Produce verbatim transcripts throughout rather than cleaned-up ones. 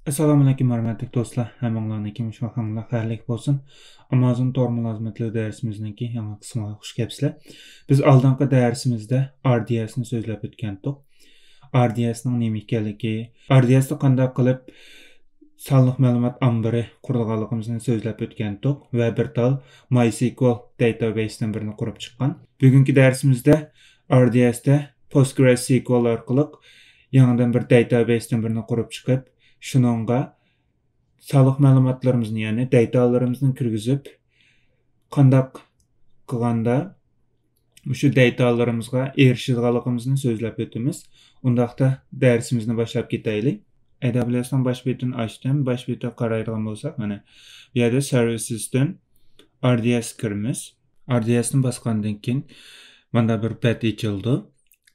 ئەسسالامۇئەلەيكۇم، ھۆرمەتلىك دوستلار، ھەممىڭلارنىڭكى مۇشۇ ۋاقتىڭلار خەيرلىك بولسۇن. ئامازون تور مۇلازىمەتلىرى دەرسىمىزنىڭكى يېڭى قىسمىغا خۇش كەپسىلەر. بىز ئالدىنقى دەرسىمىزدە ئار دى ئېسنى سۆزلەپ ئۆتكەنتۇق. ئار دى ئېسنىڭ نېمە ئىكەنلىكى، ئار دى ئېستا قانداق قىلىپ سانلىق مەلۇمات ئامبىرى قۇرىدىغانلىقىمىزنى سۆزلەپ ئۆتكەنتۇق ۋە بىر تال ماي سىكۇئېل داتابەيسنىڭ بىرىنى قۇرۇپ چىققان. بۈگۈنكى دەرسىمىزدە ئار دى ئېستا پوستگرېس سىكۇئېل ئارقىلىق يېڭىدىن بىر داتابەيسنىڭ بىرىنى قۇرۇپ چىقىپ، شۇنىڭغا سانلىق مەلۇماتلىرىمىزنى، يەنى داتالىرىمىزنى كىرگۈزۈپ، قانداق قىلغاندا مۇشۇ داتالىرىمىزغا ئېرىشىدىغانلىقىمىزنى سۆزلەپ ئۆتىمىز. ئۇنداقتا دەرسىمىزنى باشلاپ كېتەيلى. ئەي دابلىيۇ ئېسنىڭ باش بېتىنى ئاچتىم. باش بېتىگە قارايدىغان بولساق، مانا بۇ يەردە سېرۋىسىستىن ئار دى ئېس كىرىمىز. ئار دى ئېسنى باسقاندىن كېيىن مانا بىر بەت ئېچىلىدۇ.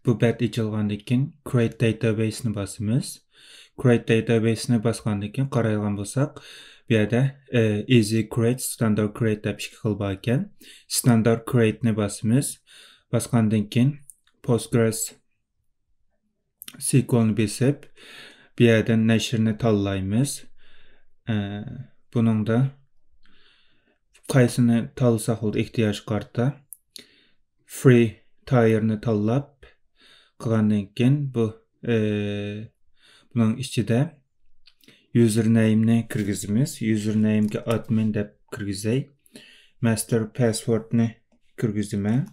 بۇ بەت ئېچىلغاندىن كېيىن كرېيت داتابەيسنى باسىمىز. كرېيت داتابەيسنى باسقاندىن كېيىن قارايدىغان بولساق، بۇ يەردە ئىزى كرېيت، ستاندارت كرېيت دەپ ئىككى خىل بار ئىكەن. ستاندارت كرېيتنى باسىمىز. باسقاندىن كېيىن پوستگرېس سىكۇئېلنى بېسىپ، بۇ يەردىن نەشرنى تاللايمىز. ئە، بۇنىڭدا قايسىنى تاللىساق بولىدۇ ئېھتىياجغا قارىتا. فرى تايرنى تاللاپ قىلغاندىن كېيىن بۇ، ئە، بۇنىڭ ئىچىدە يۇزېرنەيمنى كىرگۈزىمىز. يۇزېرنەيمگە ئادمىن دەپ كىرگۈزەي. ماستېر پاسۋوردنى كىرگۈزىمەن.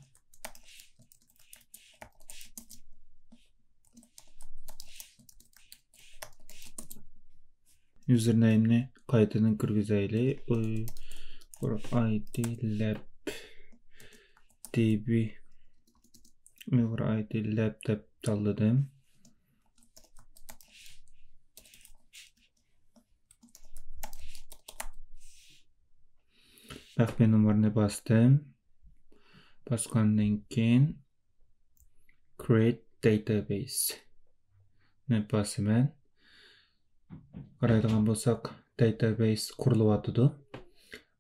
يۇزېرنەيمنى قايتىدىن كىرگۈزەيلى. ئۇيغۇر ئايتى لەب دى بى، ئۇيغۇر ئايتى لەب دەپ تاللىدىم. مەخپىي نومۇرنى باستىم. باسقاندىن كېيىن كرېيت داتابەيس نى باسىمەن. قارايدىغان بولساق، داتابەيس قۇرۇلۇۋاتىدۇ.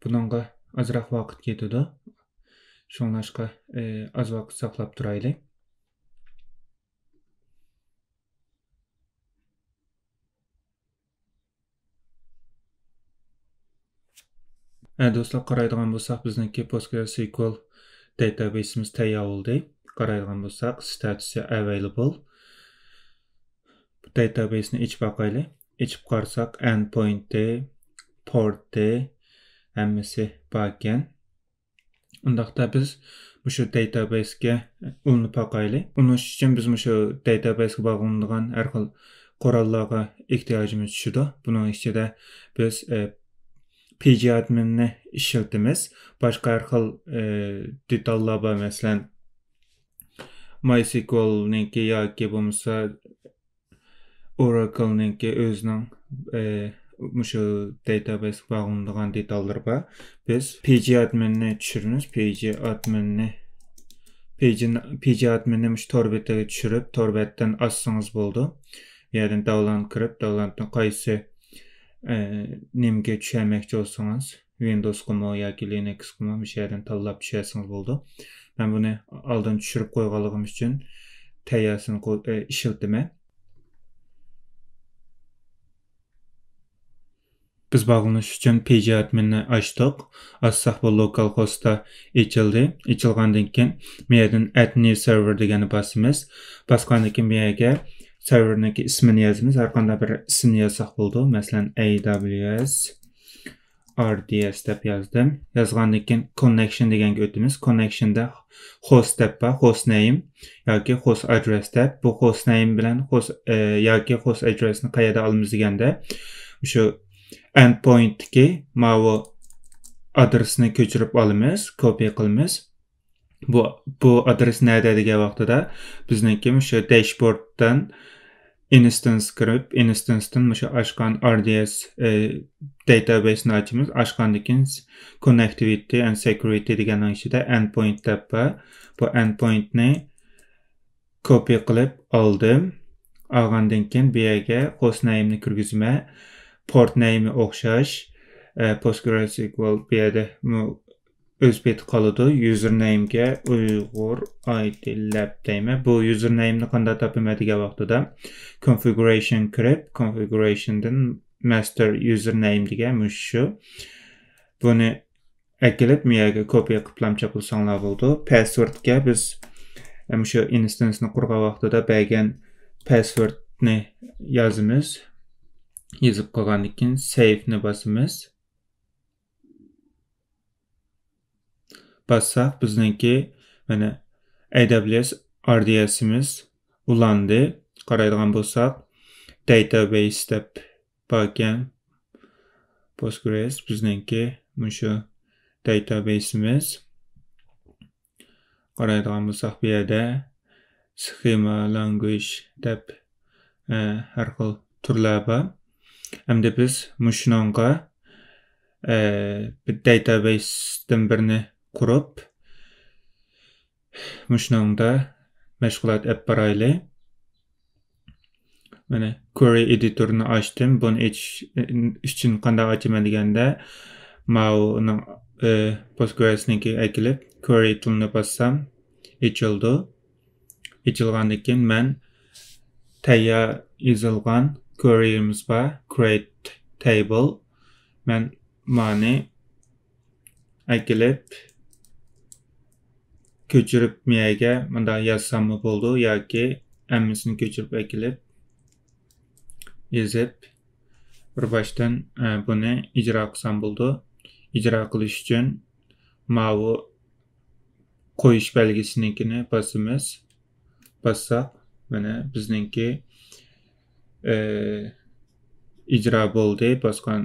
بۇنىڭغا ئازراق ۋاقىت كېتىدۇ. شۇڭلاشقا، ئى، ئاز ۋاقىت ساقلاپ تۇرايلى. ئە، دوستلار، قارايدىغان بولساق، بىزنىڭكى پوستگرېسكيۇئېل داتابەيسىمىز تەييار بولدى. قارايدىغان بولساق، ستاتۇسى ئەۋەيلىبىل. داتابەيسنى ئېچىپ باقايلى. ئېچىپ قارىساق، ئېندپوينتى، پورتى، ھەممىسى باركەن. ئۇنداقتا بىز مۇشۇ داتابەيسكە ئۇلىنىپ باقايلى. ئۇلىنىش ئۈچۈن بىز مۇشۇ داتابەيسكە باغلىنىدىغان ھەر خىل قوراللارغا ئېھتىياجىمىز چۈشىدۇ. بۇنىڭ ئىچىدە بىز، ئە، پى جى ئادمىننى ئىشلىتىمىز. باشقا ھەر خىل، ئە، دېتاللار بار، مەسىلەن، ماي سىكۇئېلنىڭكى ياكى بولمىسا ئوراكلنىڭكى ئۆزىنىڭ، ئە، مۇشۇ داتابەيسكە باغلىنىدىغان دېتاللىرى بار. بىز پى جى ئادمىننى چۈشۈرىمىز. پى جى ئادمىننى، پى جى، پى جى ئادمىننى مۇشۇ تور بېتىگە چۈشۈرۈپ، تور بەتتىن ئاچسىڭىز بولىدۇ. بۇ يەردىن داۋلان كىرىپ، داۋلاندىن قايسى، ئە، نېمىگە چۈشۈرمەكچى بولسىڭىز، ۋىندوۋسقىمۇ ياكى لىنۇكسقىمۇ مۇشۇ يەردىن تاللاپ چۈشۈرسىڭىز بولىدۇ. مەن بۇنى ئالدىن چۈشۈرۈپ قويغانلىقىم ئۈچۈن تەييارسىنى قو-، ئە، ئىشلىتىمەن. بىز باغلىنىش ئۈچۈن پى جى ئادمىننى ئاچتۇق. ئاچساق بۇ لوكال خوستا ئېچىلدى. ئېچىلغاندىن كېيىن بۇ يەردىن ئەد نيۇ سېرۋېر دېگەننى باسىمىز. باسقاندىن كېيىن بۇ يەرگە سېرۋېرنىڭكى ئىسمىنى يازىمىز. ھەر قانداق بىر ئىسىمنى يازساق بولىدۇ. مەسىلەن، ئەي دابلىيۇ ئەس ئار دى ئەس دەپ يازدىم. يازغاندىن كېيىن كوننېكشن دېگەنگە ئۆتىمىز. كوننېكشندا خوست دەپ بار، خوست نەيم ياكى خوست ئادرېس دەپ. بۇ خوست نەيم بىلەن خوست، ئە، ياكى خوست ئادرېسنى قەيەردە ئالىمىز دېگەندە، شۇ ئېندپوينتتىكى ماۋۇ ئادرېسنى كۆچۈرۈپ ئالىمىز، كوپىي قىلىمىز. بۇ، بۇ ئادرېس نەدە دېگەن ۋاقتىدا بىزنىڭكى مۇشۇ داشبوردتىن ئىنستانس كىرىپ، ئىنستانستىن مۇشۇ ئاچقان ئار دى ئېس، ئى، داتابەيسنى ئاچىمىز. ئاچقاندىن كېيىن كوننېكتىۋىتى ئەند سېكيۇرىتى دېگەننىڭ ئىچىدە ئېندپوينت دەپ بار. بۇ ئېندپوينتنى كوپىي قىلىپ ئالدىم. ئالغاندىن كېيىن بۇ يەرگە خوست نەيمنى كىرگۈزىمەن. پورت نەيمى ئوخشاش. ئە، پوستگرېسكيۇئېل بۇ يەردە مۇ-، ئۆز پېتى قالىدۇ. يۇزېرنەيمگە ئۇيغۇر ئايتى لەب دەيمەن. بۇ يۇزېرنەيمنى قانداق تاپىمەن دېگەن ۋاقتىدا، كونفىگۇرېيشن كىرىپ، كونفىگۇرېيشندىن master username دېگەن مۇشۇ شۇ. بۇنى ئەكېلىپ، مۇ يەرگە كوپىيە قىلىپلام چاپلىساڭلار بولىدۇ. پەسۋوردكە بىز، ئە، مۇشۇ ئىنستانسنى قۇرغان ۋاقتىدا بەرگەن پەسۋوردنى يازىمىز. يېزىپ قالغاندىن كېيىن سەيۋنى باسىمىز. باسساق، بىزنىڭكى، مانا، ئەي دابلىيۇ ئەس ئار دى ئەسىمىز ئۇلاندى. قارايدىغان بولساق، داتابەيس دەپ باركەن. پوستگرېس بىزنىڭكى مۇشۇ داتابەيسىمىز. قارايدىغان بولساق، بۇ يەردە سخېما لانگۋېج دەپ، ئە، ھەر خىل تۈرلەر بار. ئەمدى بىز مۇشۇنىڭغا، ئە، بىر داتابەيستىن بىرنى قۇرۇپ، مۇشۇنىڭدا مەشغۇلات ئەپ بارايلى. مانا، كۇۋېرى ئېدىتورنى ئاچتىم. بۇنى ئېچىش ئۈچۈن قانداق ئاچىمەن دېگەندە، ماۋۇنىڭ، ئى، پوستگرېسنىڭكى ئەكېلىپ، كۇۋېرى تۇلنى باسسام، ئېچىلىدۇ. ئېچىلغاندىن كېيىن مەن تەييار يېزىلغان كۇۋېرىمىز بار، create table. مەن مانى ئەكېلىپ، كۆچۈرۈپ مۇ يەرگە مۇنداق يازساممۇ بولىدۇ ياكى ھەممىسىنى كۆچۈرۈپ ئەكېلىپ يېزىپ، بىر باشتىن، ئە، بۇنى ئىجرا قىلسام بولىدۇ. ئىجرا قىلىش ئۈچۈن ماۋۇ قويۇش بەلگىسىنىڭكىنى باسىمىز. باسساق، مانا بىزنىڭكى، ئە، ئىجرا بولدى. باسقان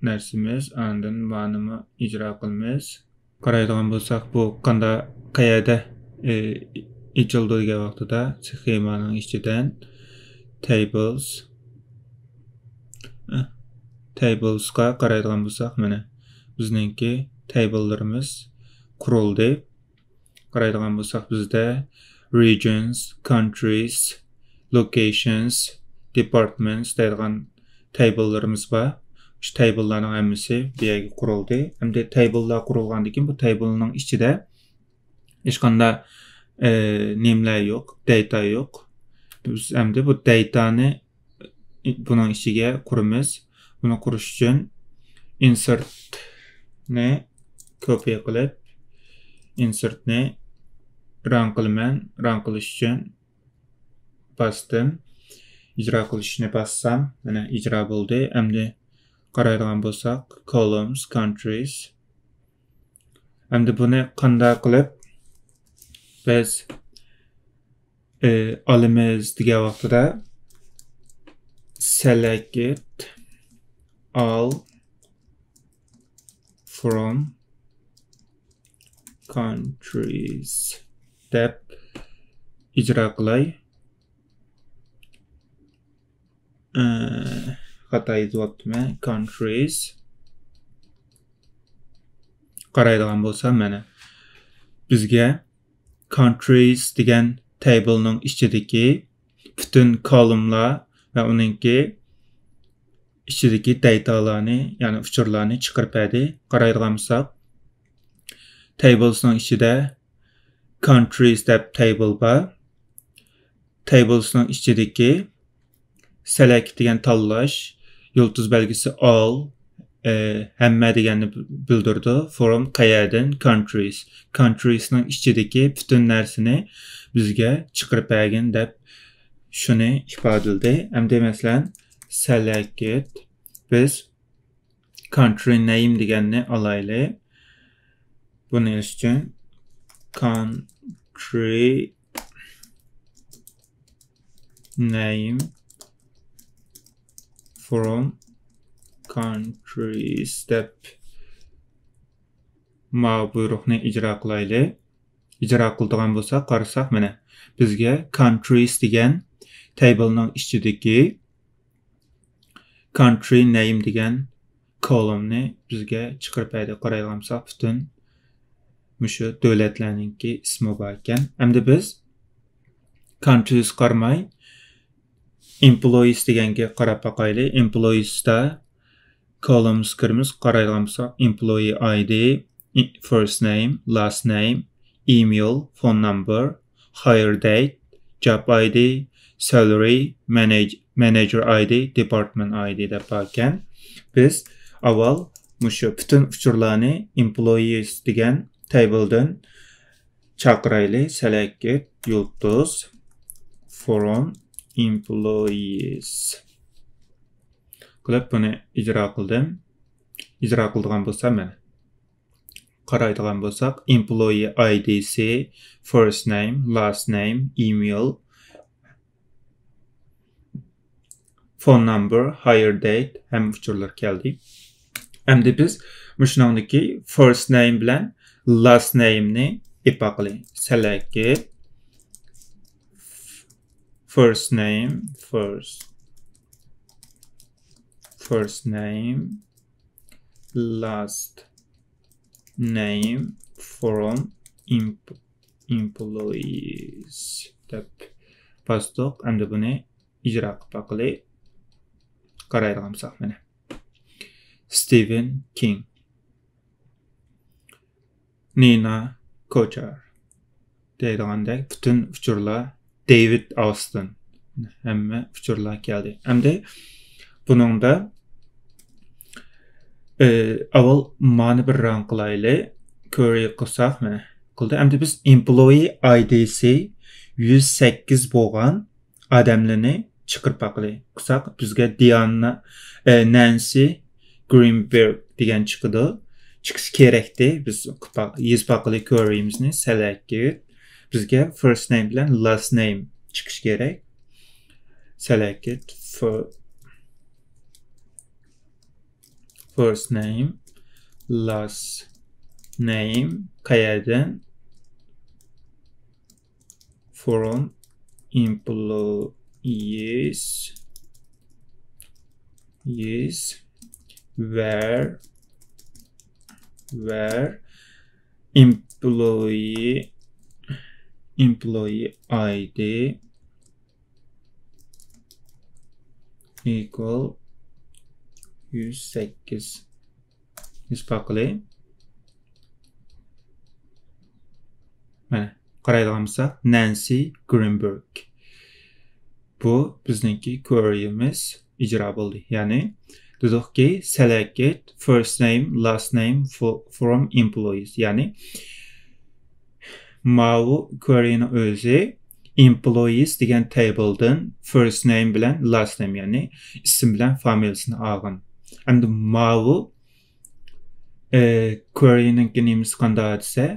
نەرسىمىز، ئاندىن مانىمۇ ئىجرا قىلىمىز. قارايدىغان بولساق، بۇ قاندا-، قەيەردە، ئى، ئېچىلىدۇ دېگەن ۋاقتىدا، سخېمانىڭ ئىچىدىن تەيبىلس، ئە، تەيبىلسقا قارايدىغان بولساق، مانا، بىزنىڭكى تەيبىللىرىمىز قۇرۇلدى. قارايدىغان بولساق، بىزدە regions, countries, locations, departments دەيدىغان تەيبىللىرىمىز بار. شۇ تەيبىللارنىڭ ھەممىسى بۇ يەرگە قۇرۇلدى. ئەمدى تەيبىللار قۇرۇلغاندىن كېيىن، بۇ تەيبىلنىڭ ئىچىدە ھېچقانداق، ئە، نېمىلەر يوق، داتا يوق. بىز ئەمدى بۇ داتانى بۇنىڭ ئىچىگە قۇرىمىز. بۇنى قۇرۇش ئۈچۈن ئىنسېرتنى كوپىيە قىلىپ، ئىنسېرتنى ران قىلىمەن. ران قىلىش ئۈچۈن باستىم. ئىجرا قىلىشنى باسسام، مانا ئىجرا بولدى. ئەمدى قارايدىغان بولساق، columns, countries. ئەمدى بۇنى قانداق قىلىپ بىز، ئى، ئالىمىز دېگەن ۋاقتىدا، select all from countries دەپ ئىجرا قىلاي. ئى، خاتا يېزىۋاپتىمەن. Countries. قارايدىغان بولسا، مانا، بىزگە countries دېگەن تەيبىلنىڭ ئىچىدىكى پۈتۈن كولۇملار ۋە ئۇنىڭكى ئىچىدىكى داتالارنى، يەنى ئۇچۇرلارنى چىقىرىپ بەردى. قارايدىغان بولساق، تەيبىلسنىڭ ئىچىدە countries دەپ تەيبىل بار. تەيبىلسنىڭ ئىچىدىكى select دېگەن تاللاش، يۇلتۇز بەلگىسى all، ئى، ھەممە دېگەننى بىلدۈرىدۇ. From قەيەردىن؟ Countries. Countries نىڭ ئىچىدىكى پۈتۈن نەرسىنى بىزگە چىقىرىپ بەرگىن دەپ شۇنى ئىپادىلىدى. ئەمدى مەسىلەن، select، بىز country name دېگەننى ئالايلى. بۇنى ئېلىش ئۈچۈن country name from countries دەپ ما بۇيرۇقنى ئىجرا قىلايلى. ئىجرا قىلىدىغان بولساق، قارىساق، مانا، بىزگە countries دېگەن تەيبىلنىڭ ئىچىدىكى country name دېگەن كولۇمنى بىزگە چىقىرىپ بەردى. قارايدىغان بولساق، پۈتۈن مۇشۇ دۆلەتلەرنىڭكى ئىسمى بار ئىكەن. ئەمدى بىز countries قارىماي، employees دېگەنگە قاراپ باقايلى. Employees دا columns كىرىمىز. قارايدىغان بولساق، employee I D، first name, last name, email, phone number, hire date, job I D, salary, manage- manager I D, department I D دەپ باركەن. بىز ئاۋۋال مۇشۇ پۈتۈن ئۇچۇرلارنى employees دېگەن تەيبىلدىن چاقىرايلى. Select يۇلتۇز from employees قىلىپ بۇنى ئىجرا قىلدىم. ئىجرا قىلىدىغان بولسام مانا قارايدىغان بولساق، employee I D سى، first name, last name, email, phone number, hire date ھەممە ئۇچۇرلار كەلدى. ئەمدى بىز مۇشۇنىڭدىكى first name بىلەن last name نى ئېلىپ باقىلى. Select first name, first, first name, last name from employees دەپ باستۇق. ئەمدى بۇنى ئىجرا قىلىپ باقىلى. قارايدىغان بولساق مانا، Stephen King، Nina Kochar دەيدىغاندەك پۈتۈن ئۇچۇرلار، David Austin، ھەممە ئۇچۇرلار كەلدى. ئەمدى بۇنىڭدا ئاۋۋال مانى بىر run قىلايلى. Query قىلساق مانا قىلدى. ئەمدى بىز employee I D سى يۈز سەككىز بولغان ئادەملەرنى چىقىرىپ باقىلى. قىلساق بىزگە دىئانا، ئە، نانسى گرىنبېرگ دېگەن چىقىدۇ. چىقىشى كېرەكتى. بىز يېزىپ باقىلى queryمىزنى. Select بىزگە first name بىلەن last name چىقىشى كېرەك. Select first name, last name قەيەردىن؟ From employees, yes, where, where employee, employee I D equal يۈز سەككىز. يېزىپ باقىلى. مانا، قارايدىغان بولساق، نانسى گرىنبېرگ. بۇ بىزنىڭكى queryمىز ئىجرا بولدى. يەنى دېدۇقكى، select first name, last name from employees. يەنى ماۋۇ queryنىڭ ئۆزى employees دېگەن تەيبىلدىن first name بىلەن last name، يەنى ئىسىم بىلەن فامىلىسىنى ئالغان. ئەمدى ماۋۇ، ئە، queryنىڭكى نېمىسى قانداق دېسە،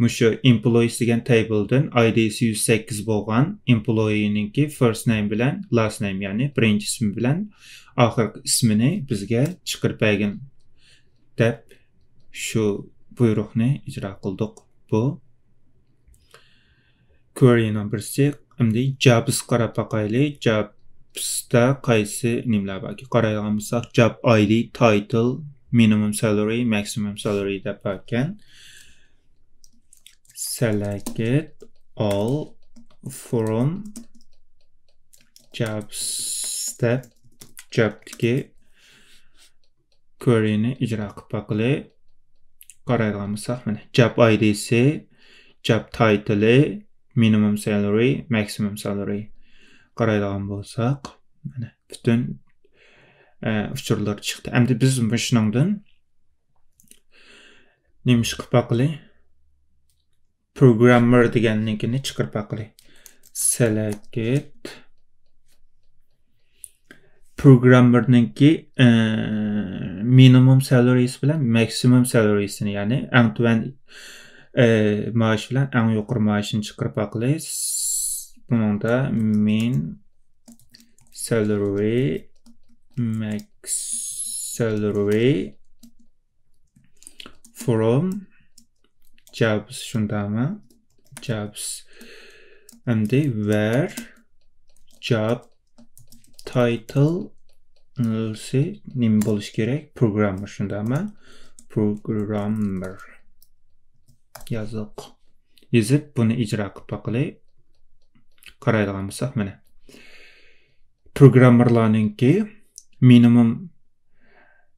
مۇشۇ employees دېگەن تەيبىلدىن I D سى يۈز سەككىز بولغان employeeنىڭكى first name بىلەن last name، يەنى بىرىنچى ئىسمى بىلەن ئاخىرقى ئىسمىنى بىزگە چىقىرىپ بەرگىن دەپ شۇ بۇيرۇقنى ئىجرا قىلدۇق. بۇ queryنىڭ بىرسى. ئەمدى jobs قاراپ باقايلى. Jobsتا قايسى نېمىلەر باركى؟ قارايدىغان بولساق، job I D, title, minimum salary, maximum salary دەپ باركەن. Select all from jobs دەپ jobدىكى queryنى ئىجرا قىلىپ باقىلى. قارايدىغان بولساق، مانا، job I D سى، job titleى، minimum salary, maximum salary. قارايدىغان بولساق، مانا، پۈتۈن، ئە، ئۇچۇرلار چىقتى. ئەمدى بىز مۇشۇنىڭدىن نېمە ئىش قىلىپ باقىلى؟ Programmer دېگەننىڭكىنى چىقىرىپ باقىلى. Select. Programmerنىڭكى، ئە، minimum salaryسى بىلەن maximum salaryسىنى، يەنى ئەڭ تۆۋەن، ئە، مائاش بىلەن ئەڭ يۇقىرى مائاشىنى چىقىرىپ باقىلى. بۇنىڭدا min salary, max salary from jobs، شۇنداقمۇ؟ Jobs. ئەمدى where job titleسى نېمە بولۇشى كېرەك؟ Programmer، شۇنداقمۇ؟ Programmer. يازدۇق. يېزىپ، بۇنى ئىجرا قىلىپ باقىلى. قارايدىغان بولساق، مانا. Programmerلارنىڭكى minimum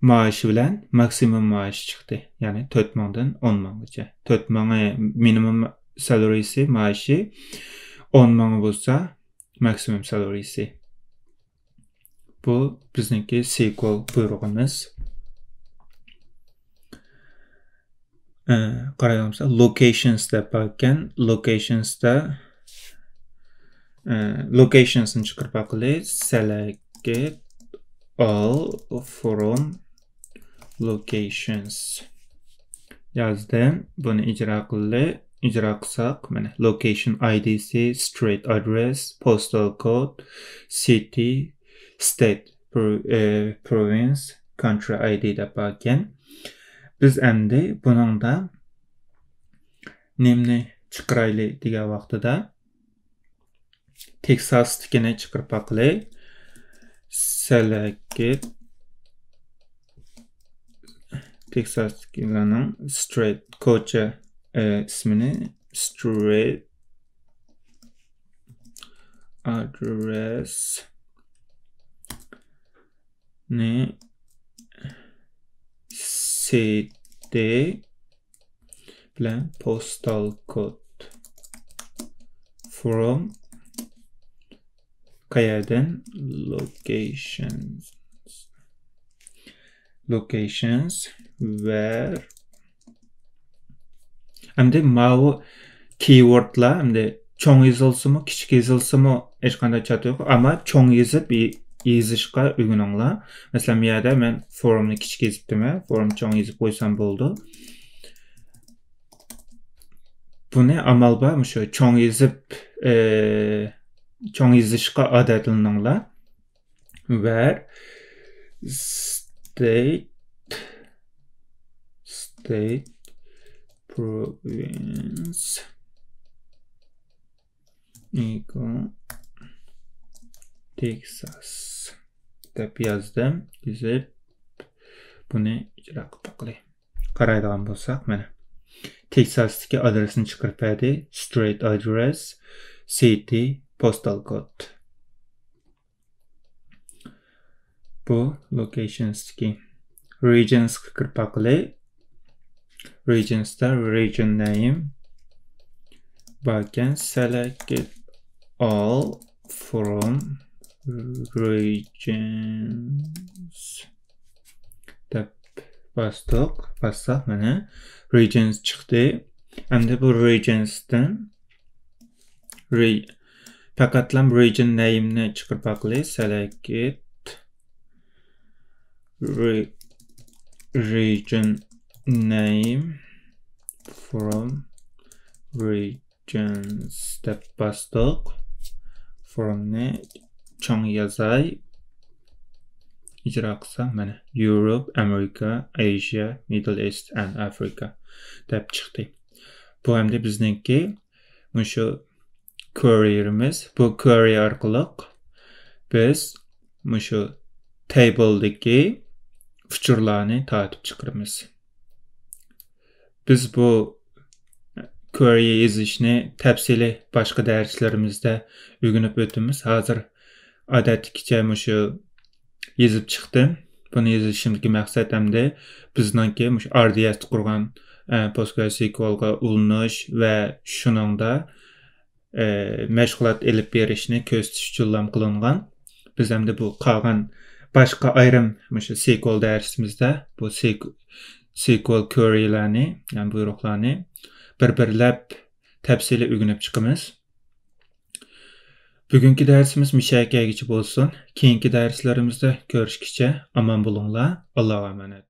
مائاشى بىلەن ماكسىمۇم مائاشى چىقتى. يەنى تۆت مىڭدىن ئون مىڭغىچە. تۆت مىڭى minimum salaryسى، مائاشى، ئون مىڭى بولسا ماكسىمۇم سالارىسى. بۇ بىزنىڭكى سىكۋېل بۇيرۇقىمىز. ئە، قارايدىغان بولسا، لوكېيشنس دەپ بار ئىكەن. لوكېيشنستا، ئە، لوكېيشنسنى چىقىرىپ باقىلى. Select all from locations يازدىم. بۇنى ئىجرا قىلدى. ئىجرا قىلساق، مانا، location I D سى، street address، postal code، city، state، pro-، ئە، province، country I D دەپ بار ئىكەن. بىز ئەمدى بۇنىڭدا نېمىنى چىقىرايلى دېگەن ۋاقتىدا، تېكساستىكىنى چىقىرىپ باقىلى. Select تېكساستىكىلارنىڭ street، كوچا، ئە، ئىسمىنى، street address نى، city بىلەن postal code from، قەيەردىن؟ Locations. Locations where. ئەمدى ماۋۇ كېيوردلار ئەمدى چوڭ يېزىلسىمۇ، كىچىك يېزىلسىمۇ ھېچقانداق چاتى يوق. ئەمما چوڭ يېزىپ ي-، يېزىشقا ئۆگىنىڭلار. مەسىلەن، بۇ يەردە مەن فورمنى كىچىك يېزىپتىمەن. فورم چوڭ يېزىپ قويسام بولىدۇ. بۇنى ئامال بار، مۇشۇ چوڭ يېزىپ، ئى، چوڭ يېزىشقا ئادەتلىنىڭلار. Where state، state، province equal Texas دەپ يازدىم. يېزىپ، بۇنى ئىجرا قىلىپ باقىلى. قارايدىغان بولساق، مانا، تېكساستىكى ئادرېسنى چىقىرىپ بەردى. Street address، city، postal code. بۇ لوكېيشنستىكى. رېجىيونسقا كىرىپ باقىلى. رېجىيونستا region name باركەن. Select all from regions دەپ باستۇق. باسساق، مانا، regions چىقتى. ئەمدى بۇ رېجىيونستىن رې-، پەقەتلەم region نەيمنى چىقىرىپ باقىلى. Select re-، region name from regions دەپ باستۇق. From نى چوڭ يازاي. ئىجرا قىلسام، مانا، Europe، America، Asia، Middle East and Africa دەپ چىقتى. بۇ ئەمدى بىزنىڭكى مۇشۇ queryلىرىمىز. بۇ query ئارقىلىق بىز مۇشۇ تەيبىلدىكى ئۇچۇرلارنى تارتىپ چىقىرىمىز. بىز بۇ query يېزىشنى تەپسىلىي باشقا دەرسلىرىمىزدە ئۆگىنىپ ئۆتىمىز. ھازىر ئادەتتىكىچە مۇشۇ يېزىپ چىقتىم. بۇنى يېزىشىمدىكى مەقسەت ئەمدى بىزنىڭكى مۇشۇ R D S تە قۇرغان، ئە، PostgreSQL غا ئۇلىنىش ۋە شۇنىڭدا، ئە، مەشغۇلات ئېلىپ بېرىشنى كۆرسىتىش ئۈچۈنلا قىلىنغان. بىز ئەمدى بۇ قالغان باشقا ئايرىم مۇشۇ سىكۋېل دەرسىمىزدە بۇ سىك-، سىكۋېل queryلارنى، يەنى بۇيرۇقلارنى بىر-بىرلەپ تەپسىلىي ئۆگىنىپ چىقىمىز. بۈگۈنكى دەرسىمىز مۇشۇ يەرگىچە بولسۇن. كېيىنكى دەرسلىرىمىزدە كۆرۈشكىچە ئامان بولۇڭلار. ئاللاغا ئامانەت.